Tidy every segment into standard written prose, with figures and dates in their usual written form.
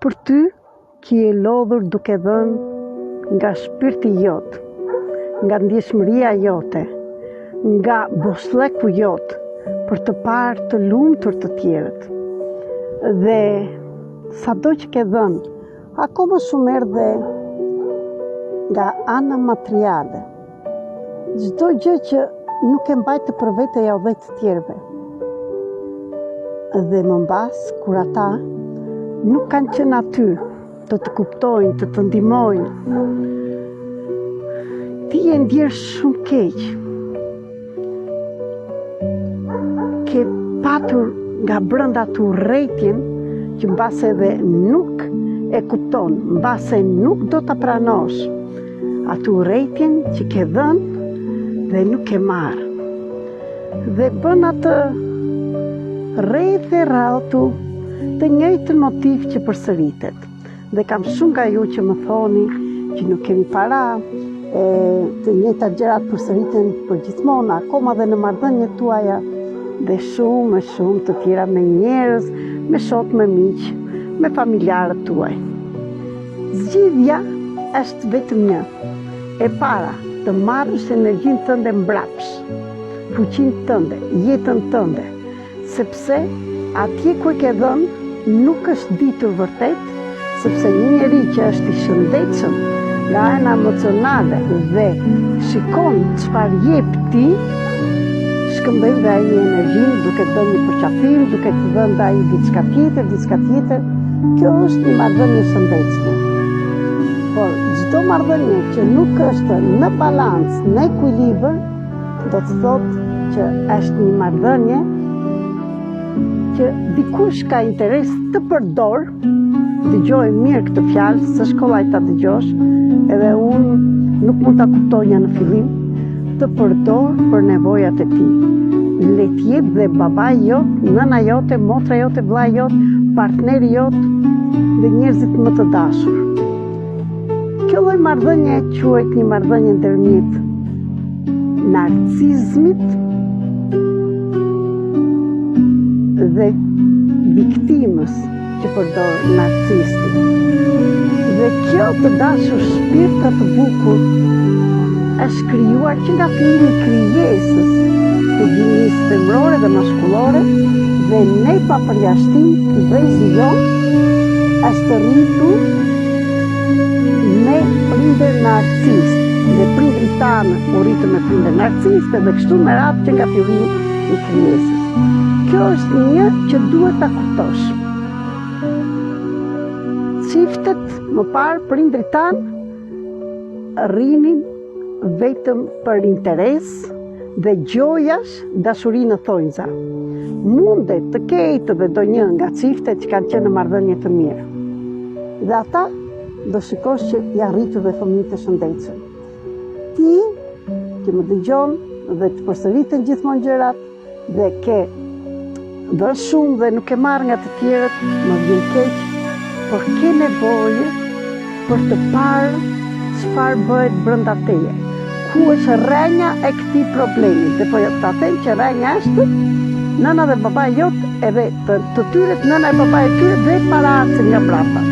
Për ty që je lodhur duke dhënë nga shpirti jot, nga ndjeshmëria jote, nga boshllëku jot për të parë të lumtur të tjerët. Dhe sado që ke dhënë, akoma shumë herë dhe nga ana materiale. Çdo gjë që nuk e mbajte për vete ua dhe të tjerëve. Dhe më mbas, kur ata nuk kanë qenë aty të të kuptojnë, të të ndihmojnë, ti je ndjerë shumë keq. Ke patur nga brenda atë urrejtjen që mbase edhe nuk e kupton, mbase nuk do ta pranosh. Atë urrejtjen që ke dhënë dhe nuk ke marrë. Dhe bën atë rreth e rrotull të njëjtën motiv që përsëritet. Dhe kam shumë nga ju që më thoni që nuk kemi para, e të njëjtat gjërat përsëriten përgjithmonë, akoma dhe në marrëdhëniet tuaja dhe shumë e shumë të tjera me njerëz, me shokë, me miq, me familjarët tuaj. Zgjidhja është vetëm një. E para, të marrësh energjinë tënde mbrapsht, fuqinë tënde, jetën tënde, sepse atje ku e ke dhënë nuk është ditur vërtet, sepse një njeri që është i shëndetshëm nga ana emocionale dhe shikon çfarë jep ti, shkëmben dhe ai energjinë duke të dhënë një përqafim, duke të dhënë dhe ai diçka tjetër, diçka tjetër. Kjo është një marrëdhënie e shëndetshme. Por çdo marrëdhënie që nuk është në balancë, në ekuilibër, do të thotë që është një marrëdhënie që dikush ka interes të përdor, dëgjoje mirë këtë fjalë, s'është kollaj ta dëgjosh, edhe unë nuk mund ta kuptoja në fillim, të përdor për nevojat e tij. Le të jetë dhe babai jot, nëna jote, motra jote, vëllai jot, partneri jot dhe njerëzit më të dashur. Kjo lloj marrëdhënie quhet një marrëdhënie ndërmjet narcizmit dhe viktimës që përdor narcisti. Dhe kjo të dashur shpirtra të bukur është krijuar që nga fillimi i krijesës të gjinisë femërore dhe mashkullore dhe ne pa përjashtim ky brezi jonë është rritur me prindër narcistë dhe prindërit tanë u rritën me prindër narcistë dhe kështu me radhë që nga fillimi i krijesës. Kjo është një që duhet ta kuptosh. Çiftet më parë prindërit tanë rrinin vetëm për interes dhe gjoja dashuri në thonjza. Mundet të ketë dhe ndonjë nga çiftet që kanë qenë në marrëdhënie të mirë. Dhe ata do shikosh që janë rritur dhe fëmijë të shëndetshëm. Ti që më dëgjon dhe të përsëriten gjithmonë gjërat dhe ke dhënë shumë dhe nuk ke marrë nga të tjerët, më vjen keq, por ke nevojë për të parë çfarë bëhet brenda teje. Ku është rrënja e këtij problemi? Dhe po ta them që rrënja është nëna dhe baba jot edhe të, të tyret nëna e baba e tyre dhe paraardhësit nga mbrapa.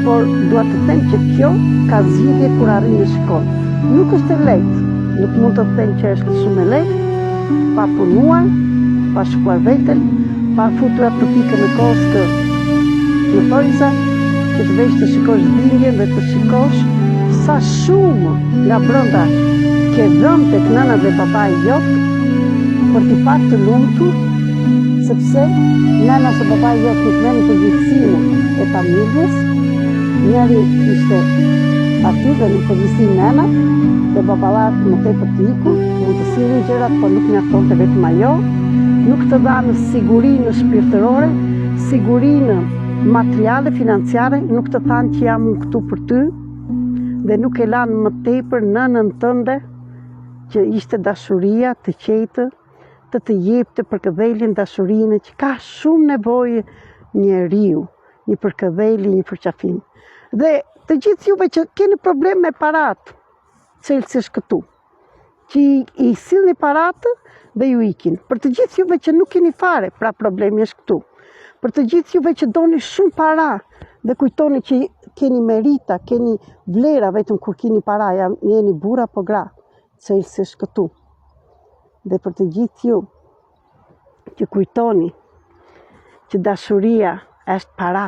Por dua të them që kjo ka zgjidhje kur arrin e shikon. Nuk është e lehtë, nuk mund të them që është shumë e lehtë, pa punuar, pa shikuar veten, pa futur atë pikën në koskë në thonjza, që të vesh të shikosh dhimbjen dhe të shikosh sa shumë nga brenda ke dhënë tek nëna dhe babai jot për t'i parë të lumtur, sepse nëna ose babai jot nuk merrnin përgjegjësinë e familjes, njëri ishte aty dhe në përgjithësi nëna dhe baballarët më tepër të ikur, mund të sillnin gjërat, por nuk mjaftonte vetëm ajo, nuk të dhanë sigurinë shpirtërore, sigurinë materiale, financiare, nuk të thanë që jam unë këtu për ty dhe nuk e lanë më tepër nënën tënde që ishte dashuria të qetë, të të jepte përkëdheljen dashurinë që ka shumë nevojë njeriu, një përkëdhelje, një përqafim. Dhe të gjithë juve që keni problem me paratë, çelësi është këtu. Që i sillni paratë dhe ju ikin. Për të gjithë juve që nuk keni fare, pra problemi është këtu. Për të gjithë juve që doni shumë para Dhe kujtoni që keni merita, keni vlera vetëm kur keni para, jam, jeni burra apo gra, çelësi është këtu. Dhe për të gjithë ju që kujtoni që dashuria është para,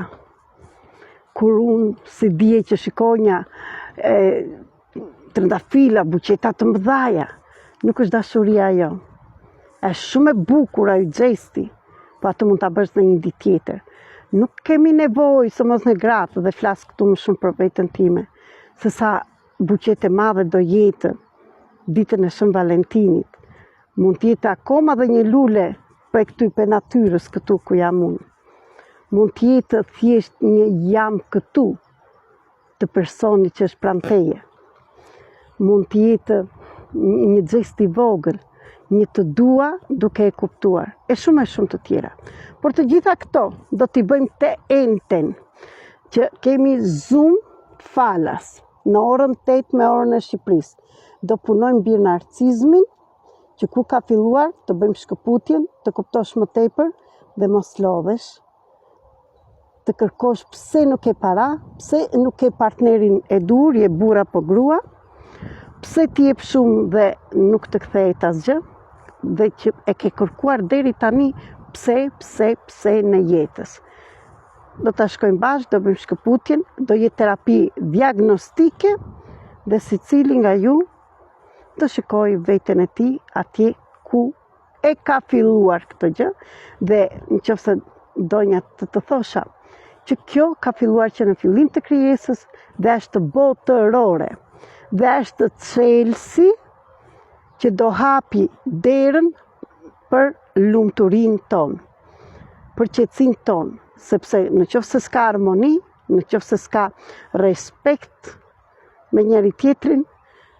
kur unë si dje që shikonja e, trëndafila, buqeta të mëdhaja, nuk është dashuria ajo. Është shumë e bukur ai xhesti, po atë mund ta bësh në një ditë tjetër. Nuk kemi nevojë, sidomos ne gratë, dhe flas këtu më shumë për veten time, se sa buqetë e madhe do jetë ditën e Shën Valentinit. Mund të jetë akoma dhe një lule prej këty prej natyrës këtu ku jam unë. Mund të jetë thjesht një jam këtu të personit që është pranë teje. Mund të jetë një xhest i vogël, një të dua duke e kuptuar, e shumë e shumë të tjera. Por të gjitha këto do t'i bëjmë të enjten, që kemi Zoom falas në orën 8 me orën e Shqipërisë. Do punojmë mbi narcizmin, që ku ka filluar të bëjmë shkëputjen, të kuptosh më tepër dhe mos lodhesh, të kërkosh pse nuk ke para, pse nuk ke partnerin e duhur, je burrë apo grua, pse ti jep shumë dhe nuk të kthehet asgjë, dhe që e ke kërkuar deri tani pse, pse, pse në jetës. Do ta shkojmë bashkë, do bëjmë shkëputjen, do jetë terapi diagnostike dhe secili nga ju do shikojë veten e tij atje ku e ka filluar këtë gjë dhe në qoftë se donja të të thosha që kjo ka filluar që në fillim të krijesës dhe është botërore dhe është çelësi që do hapi derën për lumturinë tonë, për qetësinë tonë, sepse në qoftë se s'ka harmoni, në qoftë se s'ka respekt me njëri tjetrin,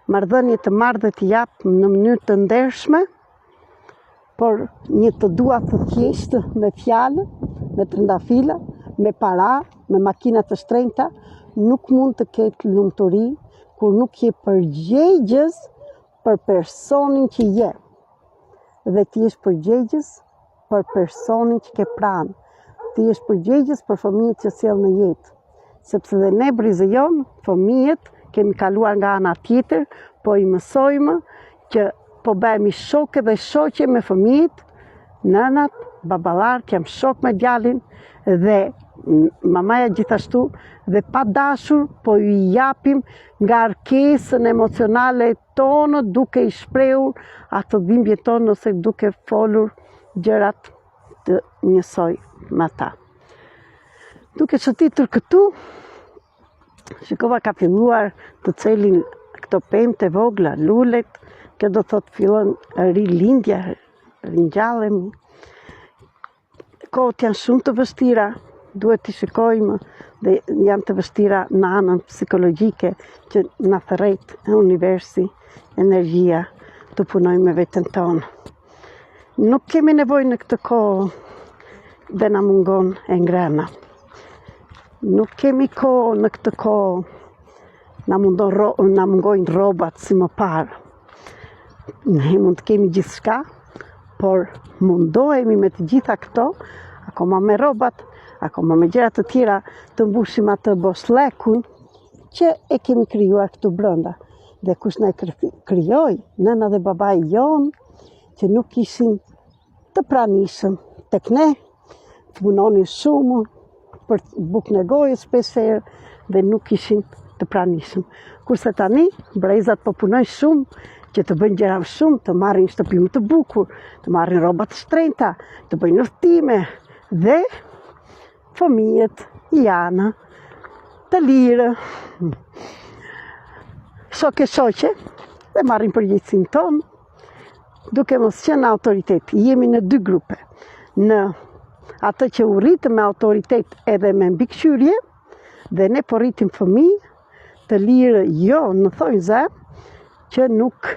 marrëdhënie të marr dhe të jap në mënyrë të ndershme, por një të dua të thjeshtë me fjalë, me trëndafila, me para, me makina të shtrenjta, nuk mund të ketë lumturi kur nuk je përgjegjës për personin që je. Dhe ti je përgjegjës për personin që ke pranë. Ti je përgjegjës për fëmijët që sjell në jetë. Sepse dhe ne brezi jonë, fëmijët, kemi kaluar nga ana tjetër, po i mësojmë që po bëhemi shokë dhe shoqe me fëmijët, nënat, baballarët, jam shok me djalin dhe mamaja gjithashtu dhe pa dashur po i japim ngarkesën emocionale tonë duke i shprehur atë dhimbje tonë ose duke folur gjërat të njësoj me ata. Duke shëtitur këtu, shikova ka filluar të çelin këto pemë të vogla, lulet, kjo do thotë fillon rilindja, ringjallemi. Kohët janë shumë të vështira, duhet t'i shikojmë dhe janë të vështira në anën psikologjike që na thërret universi, energjia, të punojmë me veten tonë. Nuk kemi nevojë në këtë kohë dhe na mungon e ngrëna. Nuk kemi kohë në këtë kohë na mundon na mungojnë rrobat si më parë. Ne mund të kemi gjithçka, por mundohemi me të gjitha këto, akoma me rrobat, akoma me gjëra të tjera, të mbushim atë boshllëkun që e kemi krijuar këtu brenda. Dhe kush na e krijoi, nëna dhe babai jonë, që nuk ishin të pranishëm tek ne, punonin shumë për bukën e gojës shpeshherë dhe nuk ishin të pranishëm. Kurse tani, brezat po punojnë shumë që të bëjnë gjëra shumë, të marrin shtëpi më të bukur, të marrin rroba të shtrenjta, të bëjnë udhëtime dhe fëmijët janë të lirë. Shokë e shoqe dhe marrin përgjegjësinë tonë duke mos qenë autoritet, jemi në dy grupe. Në atë që u rritëm me autoritet edhe me mbikëqyrje, dhe ne po rritim fëmijë të lirë jo në thonjëza që nuk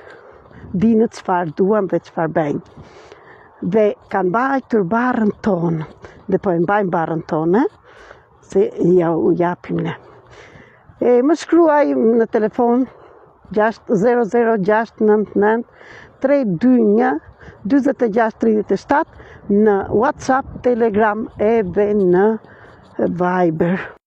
dinë çfarë duan dhe çfarë bëjnë. Dhe kanë mbajtur barrën tonë, dhe po e mbajnë barrën tonë, se ja u japim ne. E më shkruaj në telefon 600 699 321 46 37 në WhatsApp, Telegram edhe në Viber.